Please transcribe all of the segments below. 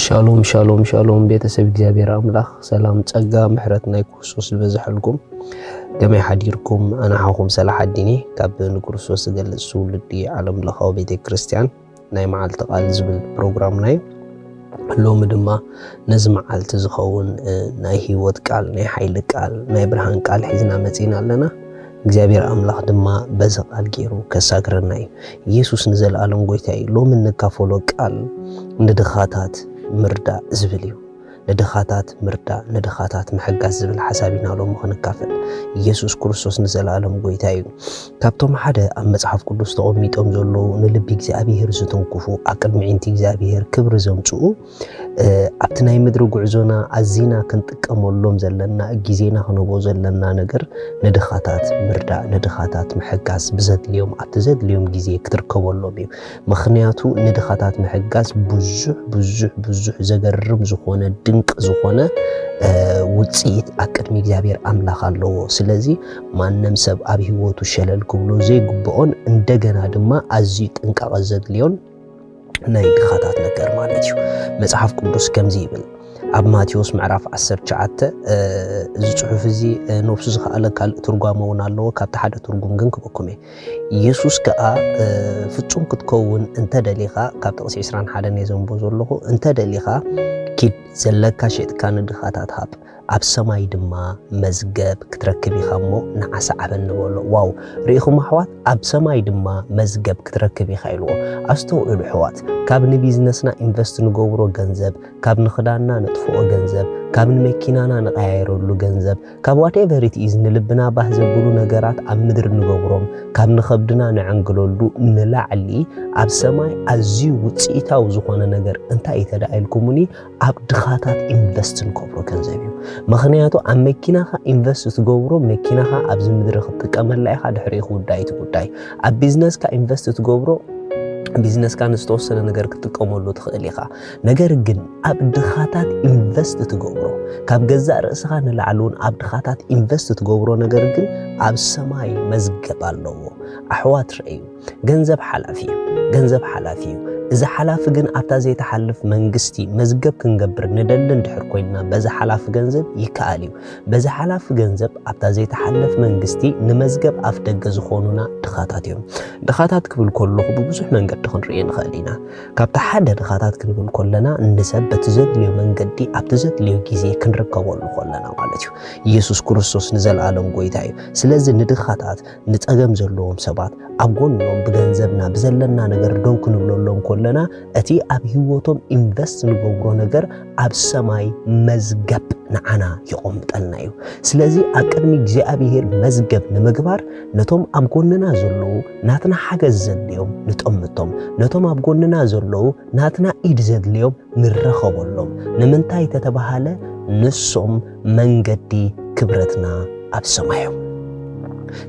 ሻሎም ሻሎም ሻሎም፣ ቤተሰብ እግዚኣብሔር ኣምላኽ፣ ሰላም ጸጋ ምሕረት ናይ ክርስቶስ ዝበዝሐልኩም። ከመይ ሓዲርኩም? ኣነ ሓኹም ሰላሓዲኒ ካብ ንክርስቶስ ዝገልጽ ትውልዲ ዓለም ለኻዊ ቤተ ክርስቲያን ናይ መዓልቲ ቃል ዝብል ፕሮግራምና እዩ። ሎሚ ድማ ነዚ መዓልቲ ዝኸውን ናይ ህይወት ቃል፣ ናይ ሓይሊ ቃል፣ ናይ ብርሃን ቃል ሒዝና መጺና ኣለና። እግዚኣብሔር ኣምላኽ ድማ በዚ ቃል ገይሩ ከሳግረና እዩ። ኢየሱስ ንዘለኣለም ጎይታ እዩ። ሎሚ እንካፈሎ ቃል ንድኻታት ምርዳእ ዝብል እዩ። ንድኻታት ምርዳእ፣ ንድኻታት ምሕጋዝ ዝብል ሓሳብ ኢና ሎሚ ክንካፈል። ኢየሱስ ክርስቶስ ንዘለኣለም ጎይታ እዩ። ካብቶም ሓደ ኣብ መጽሓፍ ቅዱስ ተቐሚጦም ዘለዉ ንልቢ እግዚኣብሔር ዝትንክፉ፣ ኣብ ቅድሚ ዕንቲ እግዚኣብሔር ክብሪ ዘምጽኡ፣ ኣብቲ ናይ ምድሪ ጉዕዞና ኣዚና ክንጥቀመሎም ዘለና፣ ግዜና ክንህቦ ዘለና ነገር ንድኻታት ምርዳእ፣ ንድኻታት ምሕጋዝ፣ ብዘድልዮም ኣብቲ ዘድልዮም ግዜ ክትርከበሎም እዩ። ምኽንያቱ ንድኻታት ምሕጋዝ ብዙሕ ብዙሕ ብዙሕ ዘገርም ዝኾነ ድንቅ ዝኾነ ውፅኢት ኣብ ቅድሚ እግዚኣብሔር ኣምላኽ ኣለዎ። ስለዚ ማንም ሰብ ኣብ ህይወቱ ሸለል ክብሎ ዘይግብኦን እንደገና ድማ ኣዝዩ ጥንቃቐ ዘድልዮን ናይ ድኻታት ነገር ማለት እዩ። መጽሓፍ ቅዱስ ከምዚ ይብል ኣብ ማቴዎስ ምዕራፍ ዓሰርተ ትሽዓተ፣ እዚ ጽሑፍ እዚ ነብሱ ዝኸኣለ ካልእ ትርጓመ እውን ኣለዎ። ካብቲ ሓደ ትርጉም ግን ክበኩም እየ። ኢየሱስ ከኣ ፍጹም ክትከውን እንተ ደሊኻ፣ ካብ ጥቕሲ ዕስራን ሓደን እየ ዘንቦ ዘለኹ፣ እንተ ደሊኻ ኪድ ዘለካ ሸጥካ ንድኻታት ሃብ፣ ኣብ ሰማይ ድማ መዝገብ ክትረክብ ኢኻ እሞ ንዓ ሰዓበኒ በሎ። ዋው! ርኢኹም ኣሕዋት፣ ኣብ ሰማይ ድማ መዝገብ ክትረክብ ኢኻ ኢልዎ። ኣስተውዕሉ ኣሕዋት፣ ካብ ንቢዝነስና ኢንቨስት ንገብሮ ገንዘብ፣ ካብ ንኽዳንና ነጥፍኦ ገንዘብ፣ ካብ ንመኪናና ንቐያየረሉ ገንዘብ፣ ካብ whatever it is ንልብና ባህ ዘብሉ ነገራት ኣብ ምድሪ ንገብሮም፣ ካብ ንኸብድና ንዕንግለሉ ንላዕሊ ኣብ ሰማይ ኣዝዩ ውፅኢታዊ ዝኾነ ነገር እንታይ እዩ ተደኣ ኢልኩምኒ? ኣብ ድኻታት ኢንቨስት ንገብሮ ገንዘብ እዩ። ምኽንያቱ ኣብ መኪናኻ ኢንቨስት ትገብሮ፣ መኪናኻ ኣብዚ ምድሪ ክትጥቀመላ ኢኻ፣ ድሕሪኡ ክውዳእ እቲ ጉዳይ። ኣብ ቢዝነስካ ኢንቨስት ትገብሮ፣ ቢዝነስካ ንዝተወሰነ ነገር ክትጥቀመሉ ትኽእል ኢኻ። ነገር ግን ኣብ ድኻታት ኢንቨስት ትገብሮ፣ ካብ ገዛእ ርእስኻ ንላዕሊ እውን ኣብ ድኻታት ኢንቨስት ትገብሮ ነገር ግን ኣብ ሰማይ መዝገብ ኣለዎ። ኣሕዋት ረእዩ፣ ገንዘብ ሓላፊ እዩ። ገንዘብ ሓላፊ እዩ። እዚ ሓላፊ ግን ኣብታ ዘይትሓልፍ መንግስቲ መዝገብ ክንገብር ንደሊ እንድሕር ኮይንና፣ በዚ ሓላፊ ገንዘብ ይከኣል እዩ። በዚ ሓላፊ ገንዘብ ኣብታ ዘይትሓልፍ መንግስቲ ንመዝገብ ኣፍ ደገ ዝኾኑና ድኻታት እዮም። ድኻታት ክብል ከለኹ ብብዙሕ መንገዲ ክንርእዮ ንኽእል ኢና። ካብቲ ሓደ ድኻታት ክንብል ከለና ንሰብ በቲ ዘድልዮ መንገዲ ኣብቲ ዘድልዮ ግዜ ክንርከበሉ ከለና ማለት እዩ። ኢየሱስ ክርስቶስ ንዘለኣለም ጎይታ እዩ። ስለዚ ንድኻታት፣ ንጸገም ዘለዎም ሰባት ኣብ ጎኖም ብገንዘብና ብዘለና ነገር ደው ክንብለሎም ከለና እቲ ኣብ ህይወቶም ኢንቨስት ንገብሮ ነገር ኣብ ሰማይ መዝገብ ንዓና ይቖምጠልና እዩ። ስለዚ ኣብ ቅድሚ እግዚኣብሔር መዝገብ ንምግባር ነቶም ኣብ ጎንና ዘለዉ ናትና ሓገዝ ዘድልዮም ንጠምቶም፣ ነቶም ኣብ ጎንና ዘለዉ ናትና ኢድ ዘድልዮም ንረኸበሎም። ንምንታይ ተተባሃለ ንሶም መንገዲ ክብረትና ኣብ ሰማዮም።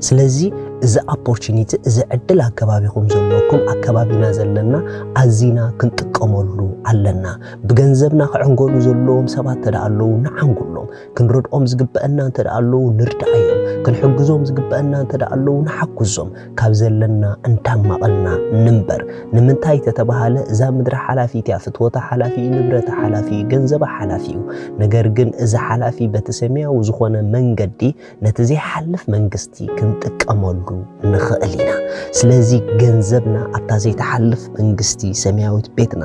ስለዚ እዚ ኦፖርቹኒቲ፣ እዚ ዕድል ኣከባቢኹም ዘለኩም፣ ኣከባቢና ዘለና ኣዚና ክንጥቀመሉ ኣለና። ብገንዘብና ክዕንገሉ ዘለዎም ሰባት እንተ ደኣ ኣለዉ ንዓንጉሎም። ክንረድኦም ዝግበአና እንተ ደኣ ኣለዉ ንርድኣዮም። ክንሕግዞም ዝግበአና እንተ ደኣ ኣለዉ ንሓግዞም። ካብ ዘለና እንዳማቐልና ንንበር። ንምንታይ ተተባሃለ እዛ ምድሪ ሓላፊት እያ። ፍትወታ ሓላፊ እዩ፣ ንብረታ ሓላፊ እዩ፣ ገንዘባ ሓላፊ እዩ። ነገር ግን እዚ ሓላፊ በቲ ሰማያዊ ዝኾነ መንገዲ ነቲ ዘይሓልፍ መንግስቲ ክንጥቀመሉ ንኽእል ኢና። ስለዚ ገንዘብና ኣብታ ዘይትሓልፍ መንግስቲ ሰማያዊት ቤትና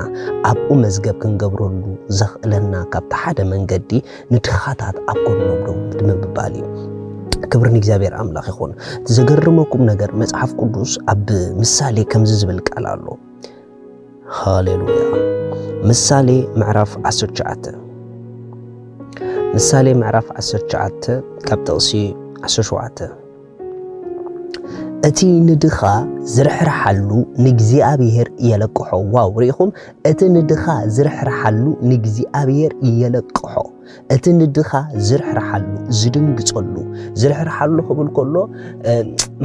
ኣብኡ መዝገብ ክንገብረሉ ዘኽእለና ካብቲ ሓደ መንገዲ ንድኻታት ኣብ ጎኖም ደው ንምባል እዩ። ክብሪ ንእግዚኣብሔር ኣምላኽ ይኹን። እቲ ዘገርመኩም ነገር መጽሓፍ ቅዱስ ኣብ ምሳሌ ከምዚ ዝብል ቃል ኣሎ። ሃሌሉያ። ምሳሌ ምዕራፍ ዓሰርተ ትሽዓተ፣ ምሳሌ ምዕራፍ ዓሰርተ ትሽዓተ ካብ ጥቕሲ ዓሰርተ ሸውዓተ፣ እቲ ንድኻ ዝርሕርሓሉ ንእግዚኣብሔር የለቅሖ። ዋው፣ ርኢኹም? እቲ ንድኻ ዝርሕርሓሉ ንእግዚኣብሔር የለቅሖ። እቲ ንድኻ ዝርሕርሓሉ፣ ዝድንግጸሉ፣ ዝርሕርሓሉ ክብል ከሎ፣ እ፣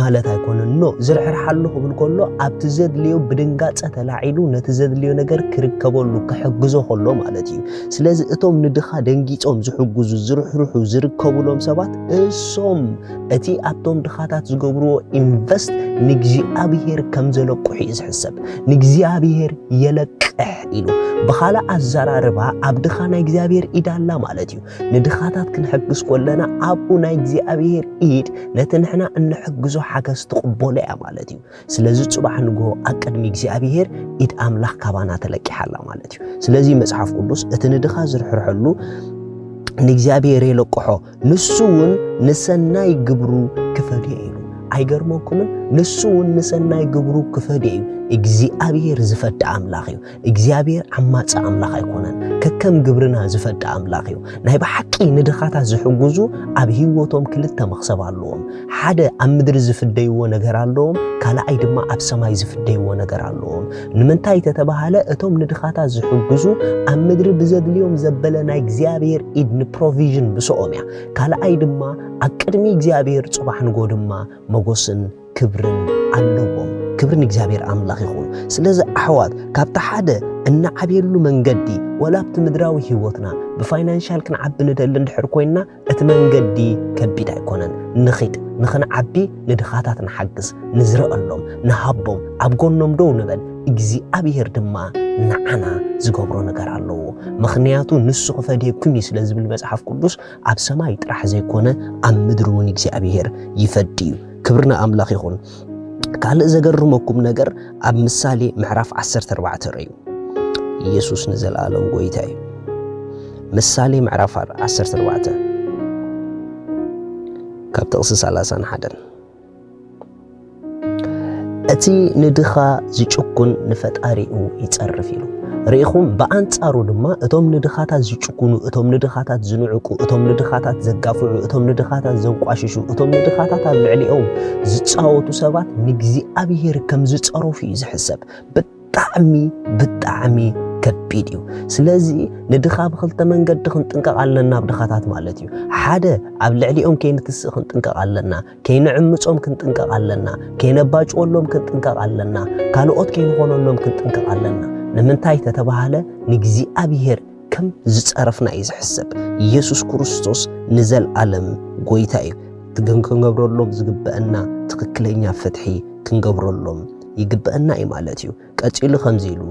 ማለት ኣይኮነን። ኖ፣ ዝርሕርሓሉ ክብል ከሎ ኣብቲ ዘድልዮ ብድንጋጸ ተላዒሉ ነቲ ዘድልዮ ነገር ክርከበሉ፣ ክሕግዞ ከሎ ማለት እዩ። ስለዚ እቶም ንድኻ ደንጊጾም ዝሕግዙ፣ ዝርሕርሑ፣ ዝርከቡሎም ሰባት እሶም እቲ ኣብቶም ድኻታት ዝገብርዎ ኢንቨስት ንእግዚኣብሔር ከም ዘለቅሑ እዩ ዝሕሰብ። ንእግዚኣብሔር የለቅሕ እሕ ኢሉ። ብኻልእ ኣዘራርባ ኣብ ድኻ ናይ እግዚኣብሔር ኢድ ኣላ ማለት እዩ። ንድኻታት ክንሕግዝ ከለና ኣብኡ ናይ እግዚኣብሔር ኢድ ነቲ ንሕና እንሕግዞ ሓገዝ ትቕበሎ እያ ማለት እዩ። ስለዚ ጽባሕ ንግሆ ኣብ ቅድሚ እግዚኣብሔር ኢድ ኣምላኽ ካባና ተለቂሓ ኣላ ማለት እዩ። ስለዚ መጽሓፍ ቅዱስ እቲ ንድኻ ዝርሕርሐሉ ንእግዚኣብሔር የለቅሖ፣ ንሱ እውን ንሰናይ ግብሩ ክፈድዮ ኢሉ። ኣይገርመኩምን? ንሱ እውን ንሰናይ ግብሩ ክፈድዮ እዩ። እግዚኣብሔር ዝፈዲ ኣምላኽ እዩ። እግዚኣብሔር ዓማጺ ኣምላኽ ኣይኮነን። ከከም ግብርና ዝፈዲ ኣምላኽ እዩ። ናይ ብሓቂ ንድኻታት ዝሕግዙ ኣብ ህይወቶም ክልተ መኽሰብ ኣለዎም። ሓደ ኣብ ምድሪ ዝፍደይዎ ነገር ኣለዎም፣ ካልኣይ ድማ ኣብ ሰማይ ዝፍደይዎ ነገር ኣለዎም። ንምንታይ ተተባሃለ እቶም ንድኻታት ዝሕግዙ ኣብ ምድሪ ብዘድልዮም ዘበለ ናይ እግዚኣብሔር ኢድ ንፕሮቪዥን ምስኦም እያ። ካልኣይ ድማ ኣብ ቅድሚ እግዚኣብሔር ጽባሕ ንጎ ድማ መጎስን ክብርን ኣለዎም። ክብሪ ንእግዚኣብሔር ኣምላኽ ይኹን። ስለዚ ኣሕዋት ካብቲ ሓደ እንዓብየሉ መንገዲ ወላ ኣብቲ ምድራዊ ህይወትና ብፋይናንሻል ክንዓቢ ንደሊ እንድሕር ኮይንና እቲ መንገዲ ከቢድ ኣይኮነን። ንኺድ ንኽንዓቢ ንድኻታት ንሓግዝ፣ ንዝረአሎም፣ ንሃቦም፣ ኣብ ጎኖም ደው ንበል። እግዚኣብሔር ድማ ንዓና ዝገብሮ ነገር ኣለዎ። ምኽንያቱ ንሱ ክፈድየኩም እዩ ስለ ዝብል መጽሓፍ ቅዱስ ኣብ ሰማይ ጥራሕ ዘይኮነ ኣብ ምድሪ እውን እግዚኣብሔር ይፈዲ እዩ። ክብሪ ንኣምላኽ ይኹን። ካልእ ዘገርመኩም ነገር ኣብ ምሳሌ ምዕራፍ ዓሰርተ ኣርባዕተ ርእዩ። ኢየሱስ ንዘለኣለም ጎይታ እዩ። ምሳሌ ምዕራፍ ዓሰርተ ኣርባዕተ ካብ ጥቕሲ ሰላሳን ሓደን። እቲ ንድኻ ዝጭኩን ንፈጣሪኡ ይጸርፍ ኢሉ። ርኢኹም፣ ብኣንጻሩ ድማ እቶም ንድኻታት ዝጭኩኑ፣ እቶም ንድኻታት ዝንዕቁ፣ እቶም ንድኻታት ዘጋፍዑ፣ እቶም ንድኻታት ዘንቋሽሹ፣ እቶም ንድኻታት ኣብ ልዕሊኦም ዝጻወቱ ሰባት ንእግዚኣብሔር ከም ዝጸረፉ እዩ ዝሕሰብ። ብጣዕሚ፣ ብጣዕሚ ከቢድ እዩ። ስለዚ ንድኻ ብኽልተ መንገዲ ክንጥንቀቕ ኣለና፣ ኣብ ድኻታት ማለት እዩ። ሓደ፣ ኣብ ልዕሊኦም ከይንትስእ ክንጥንቀቕ ኣለና። ከይንዕምጾም ክንጥንቀቕ ኣለና። ከይነባጭወሎም ክንጥንቀቕ ኣለና። ካልኦት ከይንኾነሎም ክንጥንቀቕ ኣለና። ንምንታይ ተተባሃለ ንእግዚኣብሔር ከም ዝጸረፍና እዩ ዝሕሰብ። ኢየሱስ ክርስቶስ ንዘለኣለም ጎይታ እዩ። ግን ክንገብረሎም ዝግበአና ትኽክለኛ ፍትሒ ክንገብረሎም ይግበአና እዩ ማለት እዩ። ቀጺሉ ከምዚ ኢሉ፣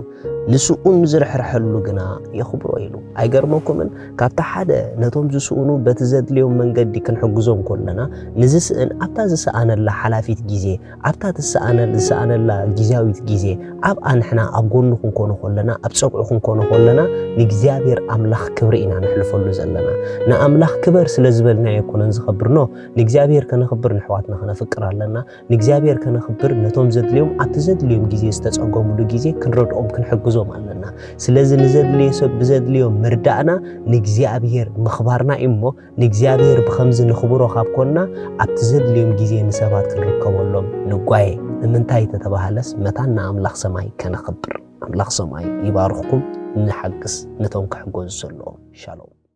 "ንስኡን ዝርሕርሐሉ ግና የኽብሮ" ኢሉ። ኣይገርመኩምን? ካብቲ ሓደ ነቶም ዝስኡኑ በቲ ዘድልዮም መንገዲ ክንሕግዞም ከለና፣ ንዝስእን ኣብታ ዝሰኣነላ ሓላፊት ግዜ፣ ኣብታ ትሰኣነል-፣ ዝሰኣነላ ግዜያዊት ግዜ፣ ኣብኣ ንሕና ኣብ ጎኑ ክንኮኑ ከለና፣ ኣብ ጸግዑ ክንኮኑ ከለና፣ ንእግዚኣብሔር ኣምላኽ ክብሪ ኢና ነሕልፈሉ ዘለና። ንኣምላኽ ክበር ስለ ዝበልናዮ ኣይኮነን ዝኸብር፣ ኖ፣ ንእግዚኣብሔር ከነኽብር ንሕዋትና ከነፍቅር ኣለና። ንእግዚኣብሔር ከነኽብር፣ ነቶም ዘድልዮም ኣብቲ ዘድልዮም ግዜ ዝተጸገሙሉ ግዜ ክንረድኦም ክንሕግዞም ኣለና። ስለዚ ንዘድልዮ ሰብ ብዘድልዮ ምርዳእና ንእግዚኣብሔር ምኽባርና እዩ እሞ፣ ንእግዚኣብሔር ብኸምዚ ንኽብሮ ካብ ኮንና፣ ኣብቲ ዘድልዮም ግዜ ንሰባት ክንርከበሎም ንጓየ። ንምንታይ ተተባህለስ፣ መታን ንኣምላኽ ሰማይ ከነኽብር። ኣምላኽ ሰማይ ይባርኽኩም። ንሓግዝ ነቶም ክሕገዙ ዘለዎም። ሻሎም።